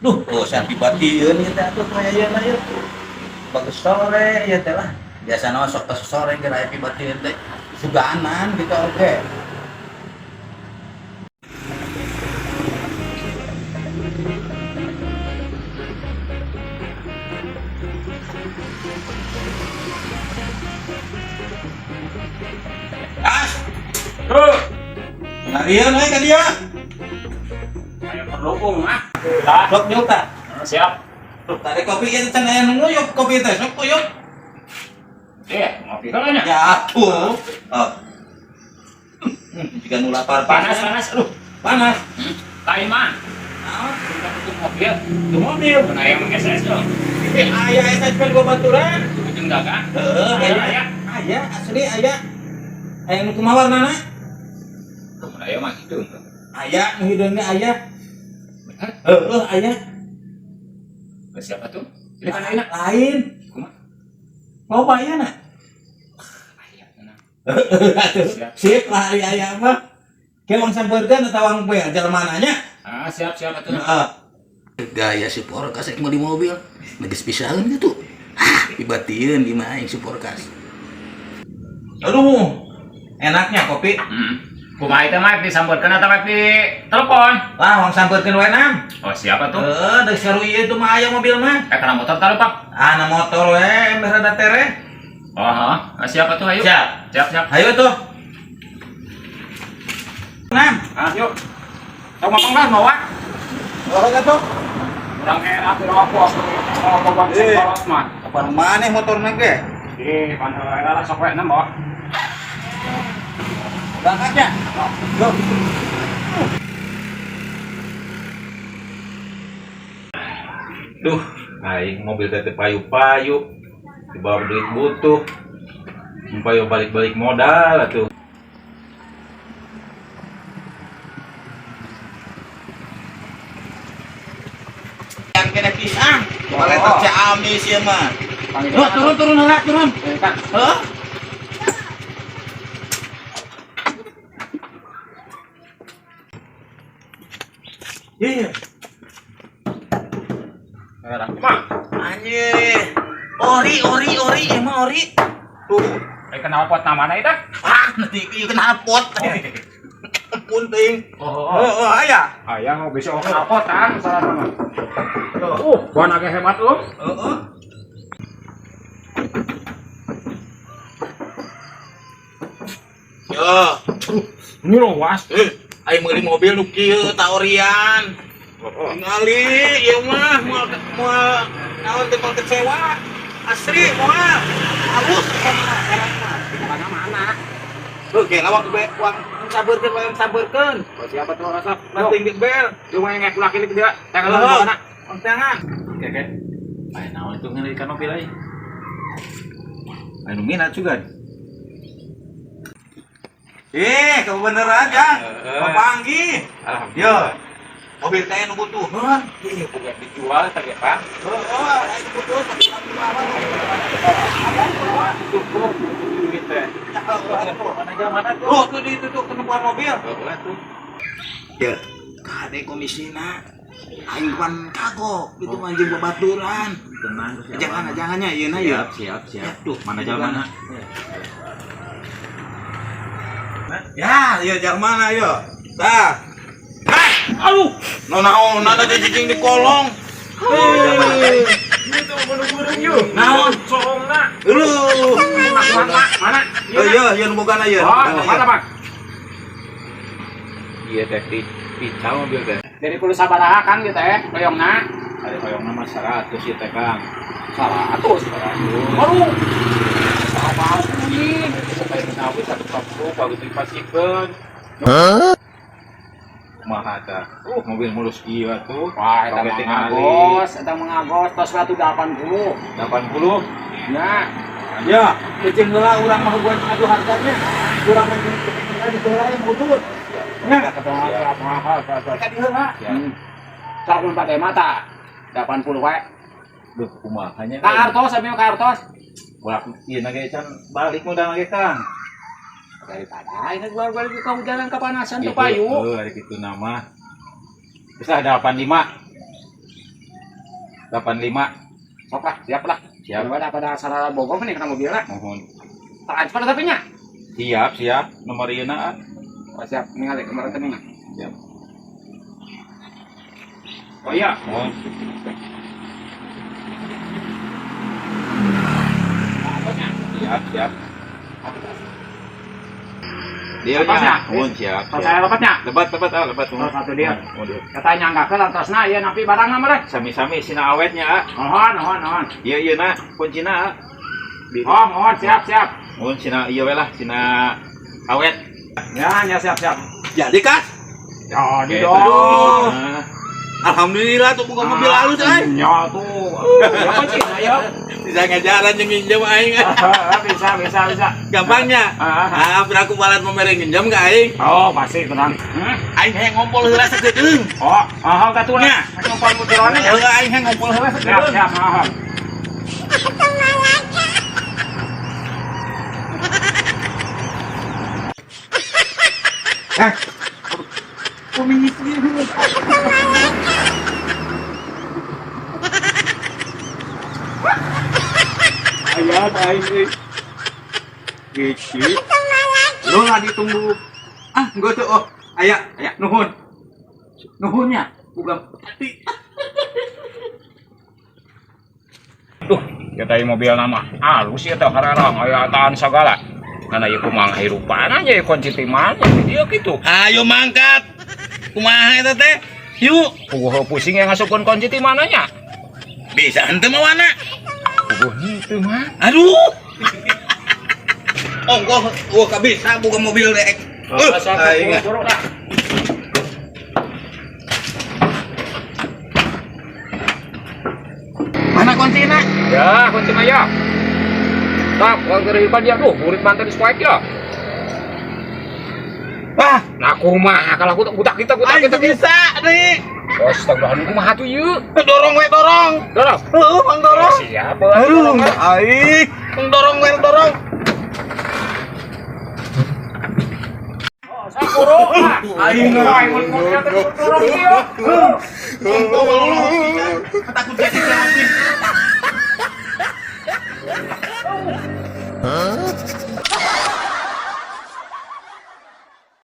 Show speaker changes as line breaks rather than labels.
Duh, oh sampai batieun ieu teh atuh mah ayeuna ieu. Bagus sore ieu teh lah. Biasana mah sok ke sore geura aya pibatieun teh. Suganan gitu oke. Ah,
Tuh,
ngarian we ka dia.
ayo pendukung ah. Dah,
Sok nyuta.
siap.
Tuh, tarik kopi ieu can aya nu nguyup kopi teh sok uyup.
Iya, ngopi heula nya.
Ya atuh. Oh. Jika nu lapar
Panas, panas, aduh.
Panas.
Lain mah.
Naon?
Kita butuh mobil.
Itu mobil.
Mana yang SS dong.
Eh, aya eta pan gua baturan.
Ujung dagang.
Heeh,
Aya,
aya.
aya.
Aya asli aya. Aya nu kumaha warnana?
Mana aya mah gitu.
Aya nu hideungna aya.
Bener.
Heeh, aya.
Siapa tuh? Ini kan ayeuna.
Lain.
Kumaha?
Loba aya na.
Aya, tenang.
Atuh,
Siap.
sip lah ari aya mah. Ke wang sampeurkeun atawa wang poe jalmana nya.
Ah, siap, siap atuh.
Heeh. Gaya si Porkas rek meuli mobil. Geus pisaheun gitu. Ah, pibatieun di mah aing si Porkas. Aduh, enaknya kopi.
Kumaha itu mah disampeurkeun atawa di telepon?
Lah, wang sampeurkeun wae nam.
Oh, siapa tuh?
Heeh, deuk seru ieu tuh mah aya mobil mah.
Eh, kana motor taruh, Pak.
Ah, na motor we, emeh rada tereh.
Oh, oh. Ah, siapa tuh? Ayo.
Siap.
Siap, siap.
Ayo tuh. Nam.
Ah, yuk. Tong ngomong lah, bawa.
Oh, tuh.
Urang era rokok, rokok bang
Eh.
kolot mah.
Kapan maneh motorna ge?
Ih, pan era lah sok we na bawa.
Berangkat ya? Go.
Duh, aing mobil teh teu payu-payu. Dibawa duit butuh. Payu balik-balik modal atuh.
Yang kena pisang. Baletak Ciamis ieu mah. Loh, turun turun heula, turun.
Kang.
Heuh. Iya.
Era mah.
Anjir. Ori, ori, ori, emang ori. Tuh.
Eh kenal pot namana itu?
Ah, nanti ieu knalpot. Ampun teuing.
Oh,
Heeh, aya.
Aya mau bisa kenal pot ah, salah sama. Bukan agak hebat lu.
Heeh. Yo,
Ini luas.
Aing meuli mobil nu kieu taorian. Tingali ieu mah moal moal naon teh moal kecewa. Asli moal. Halus mah.
Mana mana?
Tuh, kayak lawak be uang sabeurkeun wae sabeurkeun.
Oh, siapa tuh rasa?
Penting di bel.
Lu mau ngek laki ke dia. Tangan lu
Heeh.
mana?
Uang tangan.
Oke, oke. Ayo naon itu ngeureun mobil aing. Ayo nu minat juga.
Eh, kamu beneran, Jang.
Heeh.
Papanggih.
Alhamdulillah.
Mobil teh nu butuheun.
Ih, bukan dijual tadi, Pak.
Heeh, aing butuh.
Cukup duit teh. Mana mana tuh?
Tuh, tuh di itu tuh penemuan mobil.
Heeh, tuh.
Ya, kade komisina. Aing pan kagok itu mah jeung babaturan.
Tenang.
Jangan jangannya ieu na ya.
Siap, siap, siap.
Tuh,
Mana jalan mana?
Ya, ieu jalan mana yo? Tah. Ah,
Aduh.
no naon ada cicing di kolong. Eh,
Itu buru-buru yuk.
Naon?
Songna.
Aduh.
Mana? Mana?
Yo yo, ieu nu bogana ieu.
Oh, mana, Bang?
Iya teh di pical mobil teh.
Dari puluh sabaraha Kang gitu teh, hoyongna.
Ada hoyong nama 100 ya teh Kang.
100.
100.
Aduh. Apa ini?
Supaya menawi 140 bagus dipasikeun. Kumaha tah? Mobil mulus ieu atuh.
Wah, eta
Oke,
mah
tingali.
ngagos, eta mah ngagos tos 180.
80.
Nah,
Ya, cicing heula urang mah buat adu harganya. Urang mah cicing heula di heula yang butuh. Nya,
mahal,
ka di heula.
Siap.
Sok mun pade mata 80 wae.
Duh, kumaha nya?
Ka artos abi ka artos.
Bolak ieu na ge can balik modal ge Kang.
Daripada ini balik ke kehujanan kepanasan tuh payu.
Heeh, ari kitu nama. Geus lah 85. 85.
Sok lah, siap lah.
Siap.
Pada pada sarana bogoh nih kana mobilna.
Mohon.
Transfer tapi nya.
Siap, siap. Nomor ieu na. Ah.
Oh, siap, ningali kemarin teh nya.
Siap.
Oh iya,
Mohon. Siap, siap. Dia
Lepasnya?
Mohon siap.
Kalau
Siap.
saya lepatnya.
Lebat, lebat, ah, lebat.
Oh, satu dia.
Oh, dia.
Katanya nggak ke lantosna ya nampi barang mah.
Sami-sami sina awetnya, ah.
Mohon, mohon, mohon.
Iya, iya nah, kuncina. Ah.
Oh, mohon, siap, siap.
Mohon sina iya we lah, sina awet.
Ya, ya siap, siap.
Jadi kas.
Jadi
Oke,
dong.
Nah,
Alhamdulillah tuh buka mobil halus aing.
Ya tuh. Ya kunci, ayo.
Bisa ngajaran jeung nginjem aing.
Bisa, bisa, bisa.
Gampangnya.
Ah.
Ah, pernah aku balat memere nginjem ka aing.
Oh, pasti tenang. Hmm?
Aing hayang ngompol heula sakedeung.
Oh, oh, katulah.
Nya.
Ngumpul mutirone ya.
Heula aing hayang ngompol heula
Siap,
sakedeung.
siap, oh.
Ayat aing euy. Gitu. Lu lah ditunggu. Ah, gua tuh oh. Aya, aya nuhun. Nuhunnya bukan hati.
Duh, ya tadi mobil nama halus ya teh hararang aya tahan sagala. Karena ieu kumaha hirupan aja ya kunci ti mana dia gitu.
Ayo mangkat. Kumaha eta teh? Yuk.
Puguh pusing yang ngasupkeun kunci ti mananya.
Bisa henteu mawana.
Puguh henteu mah.
Aduh. Ongkoh, gua gak bisa buka mobil deh. Aing.
Buru-buru lah.
Mana kuncina?
Ya, kunci mah ya. Tak, kalau kehidupan dia tuh, murid mantan di swipe ya.
Wah,
Nah, kumaha kalau aku budak kita budak
aing
kita
teu bisa nih.
Astagfirullah, kumaha tuh ieu?
Dorong we dorong.
Dorong.
Heeh, mang dorong.
Siap.
Aduh, aing. Mang dorong we dorong.
Sakuro. Aing aing mun dorong ieu.
Takut